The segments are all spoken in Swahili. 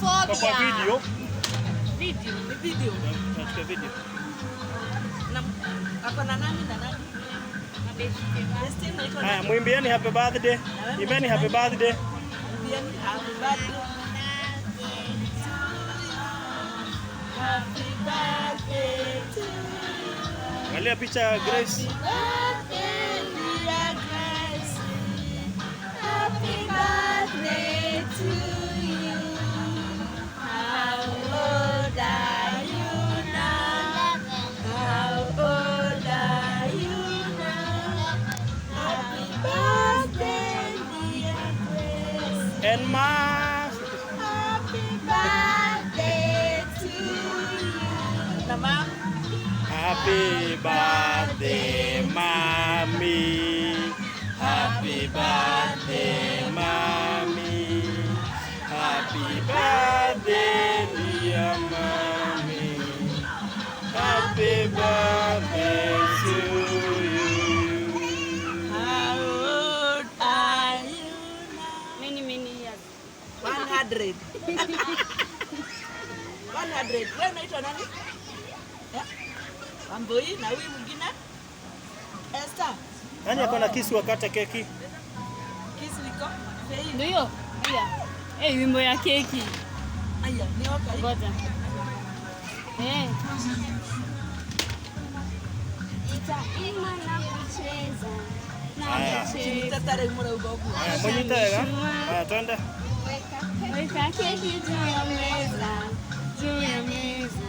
Kwa video. Video. Ni video. Tunachukua video. Na ako na nani na nani? Besti unaitwa Haya, nani? mwimbieni happy birthday. Imbeni happy birthday. Mwimbieni happy birthday. Happy birthday to you. Angalia picha ya Grace. Happy birthday, dear Grace. Happy birthday to you. How old are you now? How old are you now? Happy birthday, dear Grace. And ma. Happy birthday to you. Na ma'am? Happy birthday, mommy. Happy birthday, mommy. Happy birthday, dear mommy. Happy birthday to you. How old are you now? Many, many years. 100. 100. Wewe unaitwa nani? Eh? Wambui na huyu mwingine? Esther. Nani ako na kisu akate keki? Kisu iko? Fei. Ndio hiyo. Haya. Eh, wimbo ya keki. Aya, ni okay. Ngoja. Eh. Nitaimba na kucheza. Na Haya. kucheza. Tatare mura ugo huku. Haya, mwenyite wega. Haya, twende. Weka keki juu ya meza. Juu ya meza.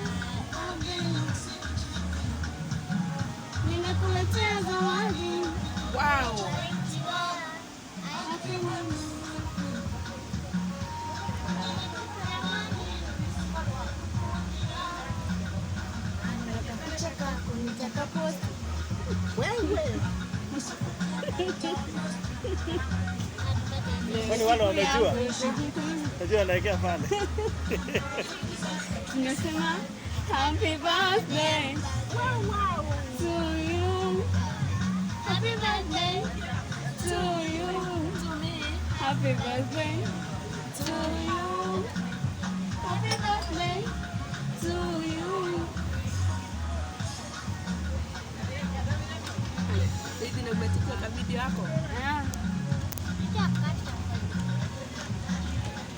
Nimekuletea zawadi. Wow. Happy mama. Picha kako nitakapost. Wewe. Kwani wale wamejua? Najua anaekea pale. Tunasema happy birthday to you. Happy birthday to you. To me. Happy birthday to you. Happy birthday to you. Hivi na umechukua ka video yako? Ah,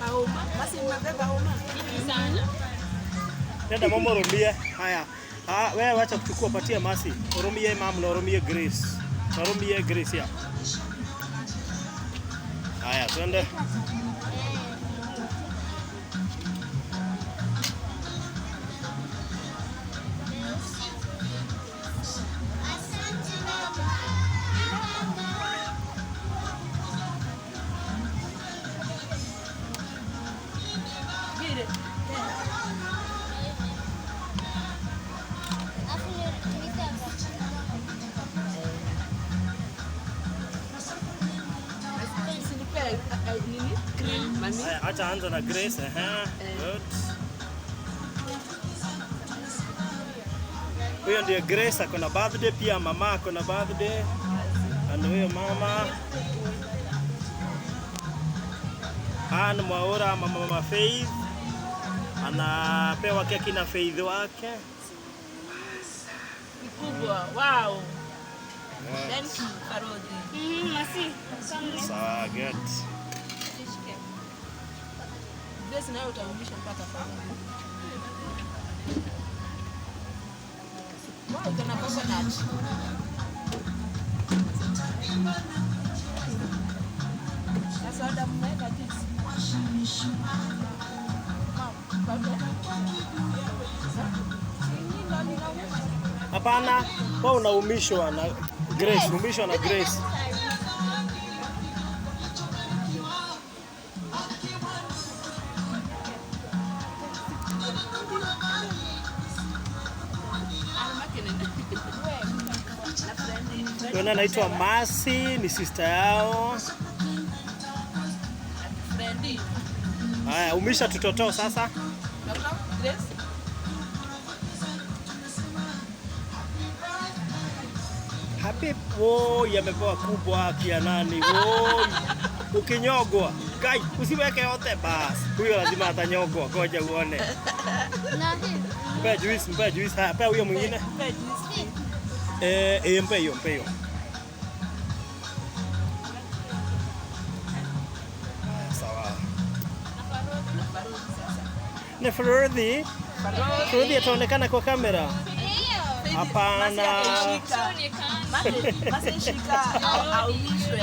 Kauma. Basi mmebeba uma. sana. Nenda mama urumie. Haya. Ah, wewe wacha kuchukua, patia Masi. Urumie mama na urumie Grace. Urumie Grace ya. Haya, twende. Asante baba. Vile. Afu ni Usinipe nini? Cream, mami. Haya, acha anza na Grace. Ehe. Good. Huyo ndiye Grace ako na birthday pia, mama ako na birthday. Na huyo mama Ann Mwaura, mama Faith anapewa keki na Faith wake. Mkubwa. Wow. Thank you, Karodi. Masi. Sawa, good. Shike. Grace nayo utaumisha mpaka pale. Wow, iko na coconut. Na soda mmeweka juice. Mom, baba. Hapana, wewe unaumishwa na Grace, umishwa na Grace. Na friend, Huyo anaitwa Masi, ni sister yao. friend. Haya, umisha tutotoo sasa. Dr. Grace. Happy, woi, amepewa kubwa kia nani? Woi, ukinyogwa. Guy, usiweke yote bas. Huyo lazima atanyongwa, ngoja uone. Na hii. Mpe juice, mpe juice. Haya, pea huyo mwingine. Mpe juice. Eh, eh, mpe hiyo, mpe hiyo. Haya, sawa. Na Farodhi sasa. Na Farodhi, Farodhi. Farodhi ataonekana kwa kamera. Ndio. Hapana. Masi ataishika. Tuonekane. Masi shika aumishwe.